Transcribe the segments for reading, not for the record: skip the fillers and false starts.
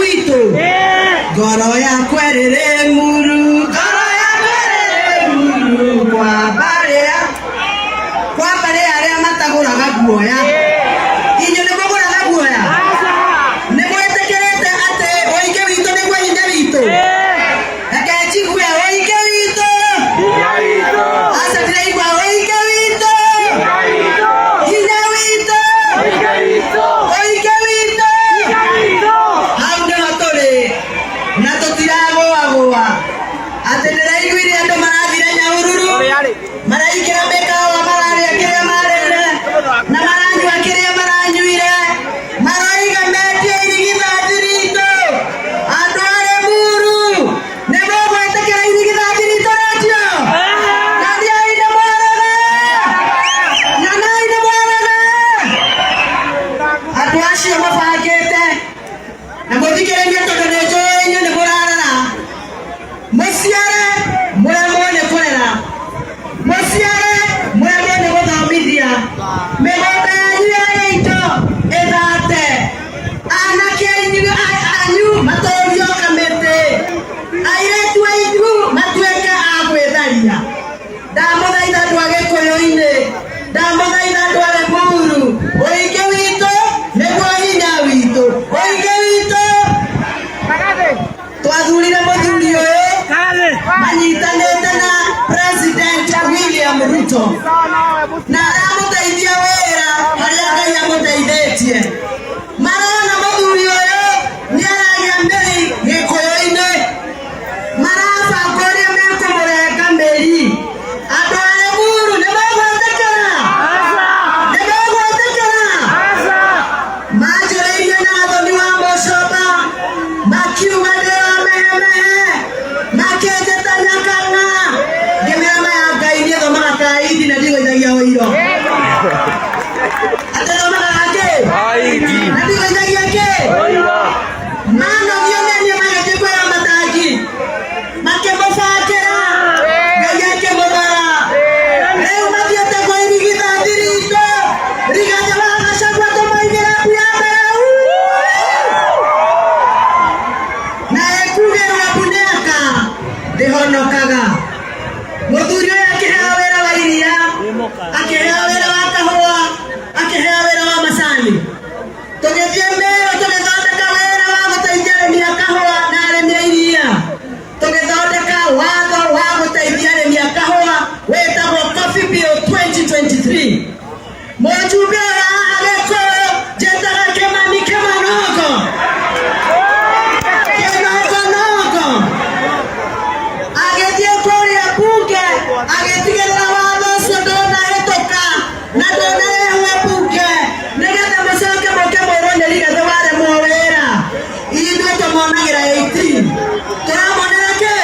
Witũ ngoro yakwa ĩrĩ muru, ngoro yakwa ĩrĩ muru kwa mbarĩ kwa mbarĩ arĩa matagũraga guoya. Inyuĩ nĩ mũgũraga guoya? Nĩ mwĩtĩkĩrĩte atĩ ũingĩ witũ nĩguo hinya witũ? Reke njigue ũingĩ witũ. Aca, ndĩraigua ũingĩ witũ, hinya witũ, ũingĩ witũ. Hau nĩho tũrĩ na tũtiragũagũa. Atĩ ndĩraiguire andũ marathire Nyahururu, maraingĩra mĩkawa, mararĩa kĩrĩa marĩire na maranyua kĩrĩa maranyuire, maroiga mendie irigithathi ritũ. Andũ a Limuru, nĩ mũgwĩtĩkĩra irigithathi ritũ rĩendio? Nyoniai nĩ mwarega, nyonai nĩ mwarega. Andũ acio mabangĩte na mũthikĩrĩrie, tondũ nĩ njũĩ inyuĩ nĩ mũrarora. Mũciare mũremwo nĩ kũrera, mũciare mũremwo nĩ gũthomithia, mĩgũnda yanyu ya indo ĩthate, anake anyu matũrio kamĩtĩ, airĩtu ainyu matuĩke a gwĩtharia. Ndamũthaitha andũ a Gĩkũyũ-inĩ, ndamũthaitha andũ a Limuru, ũingĩ witũ nĩguo hinya witũ, ũingĩ witũ. Twathurire mũthuri ũyũ manyitanĩte na President William Ruto, na aramũteithia wĩra harĩa Ngai amũteithĩtie. Marona mũthuri ũyũ nĩ aragĩa mĩri Gĩkũyũ-inĩ, marabanga ũrĩa mekũmũrenga mĩri. Andũ a Limuru, nĩ megwĩtĩkĩra? Nĩ megwĩtĩkĩra? Manjũrĩirie na Gathoni wa Mũcomba, makiuga ndĩ wa mehemehe, makĩnjĩta nyakang'a. Ngĩmera maya Ngai, niĩ thomaga kaindi na ndigũithagia ũiro. Atĩ thomaga kĩ? Na ndigũithagia kĩ? Manogio nĩ niĩ, magĩthiĩ kwĩra matangi, makĩmũbangĩra, Ngai akĩmũthara. Rĩu mathiĩte kwa irigithathi ritũ, Rigathĩ wa Gachagua, tũmoigĩra mbu ya mbere na ĩkugĩrwo mbu nĩ aka ndĩhonokaga. Mũthuri ũyũ akĩheo wĩra wa iria, akĩheo wĩra wa kahũa, akĩheo wĩra wa macani. Tũgĩthiĩ Mĩrũ, tũgĩthondeka wĩra wa gũteithia arĩmi a kahũa na arĩmi a iria, tũgĩthondeka watho wa gũteithia arĩmi a kahũa wĩtagwo Coffee Bill 2023. Mũjumbe ũyũ haha Gĩkũyũ njĩtaga Kĩmani Kĩmanongo Kĩnongonongo agĩthiĩ kũrĩa bunge, agĩtigĩrĩra watho ũcio ndũnahĩtũka na ndũnarehwo bunge, nĩgetha mũcoke mũke mũrwo nĩ Rigathĩ waremwo wĩra. Ithuĩ tũmonagĩra 18, tũramonera kĩ?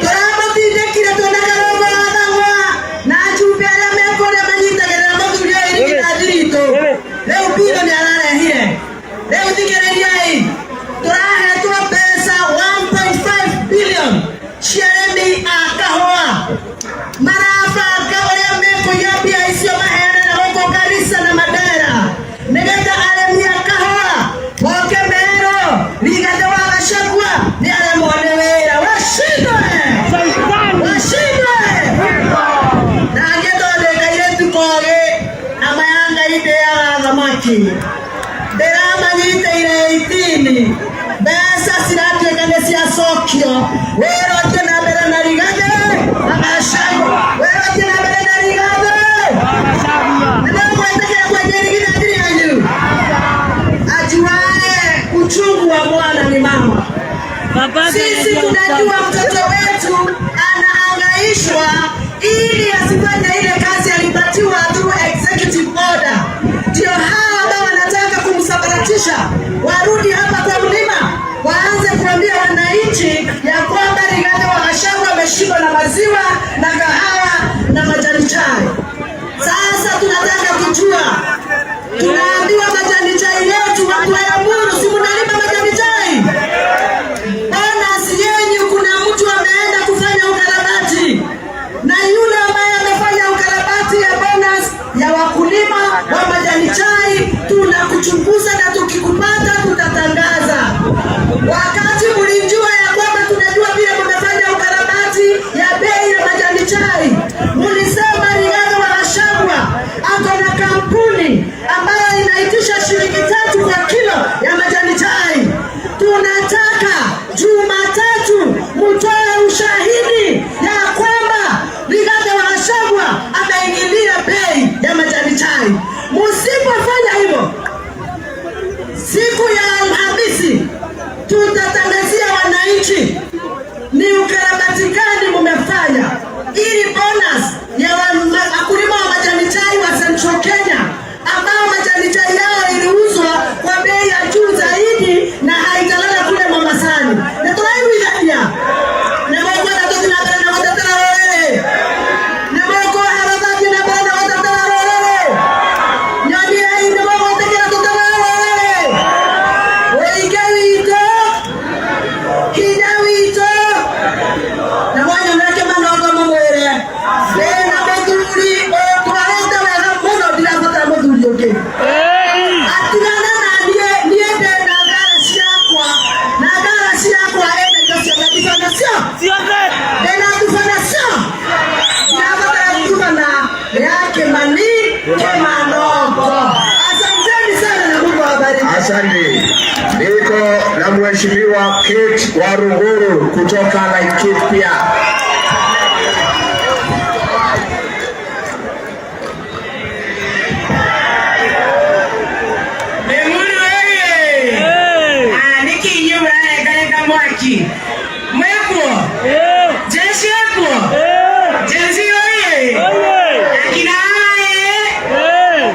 Tũramũtindĩkire twĩna Karũngũ wa Thang'wa na njumbe arĩa mekũrĩa manyitagĩrĩra mũthuri ũyũ irigithathi ritũ. Rĩu mbirũ nĩ ararehire. Rĩu thikĩrĩriai, tũrahetwo mbeca 1.5 billion cia arĩmi a kahũa. Marabanga ũrĩa mekũiya mbia icio maheane na gũkũ Garissa na Mandera, nĩgetha arĩmi a kahũa moke merwo Rigathĩ wa Gachagua nĩ aremwo nĩ wĩra. Washindwe, washindwe. Na ngĩtondũ kairĩtu kogĩ na maya Ngai ndĩaga thamaki, ndĩramanyitĩire 18, mbeca ciratuĩka nĩ ciacokio. Wĩra ũthiĩ na mbere na Rigathĩ na Gachagua, wĩra ũthiĩ na mbere na Rigathĩ. Nĩ mũgwĩtĩkĩra kwendia irigithathi rĩanyu? Ajuae uchungu wa mwana ni mama. Sisi tunajua mtoto wetu anahangaishwa ili asifanye ile kazi alipatiwa through executive order. Ndio hawa ambao wanataka kumsambaratisha warudi hapa kwa mlima, waanze kuambia wananchi ya kwamba Rigathi wa Gachagua ameshindwa na maziwa na kahawa na majani chai. Sasa tunataka kujua, tunaambiwa majani chai yetu, watu wa Limuru, si mnalima majani chai? Bonus yenyu, kuna mtu ameenda kufanya ukarabati, na yule ambaye amefanya ukarabati ya bonus ya wakulima wa majani chai, tunakuchunguza na tukikupata tutatangaza. Asante. Niko na Mheshimiwa Kate Waruguru kutoka Laikipia.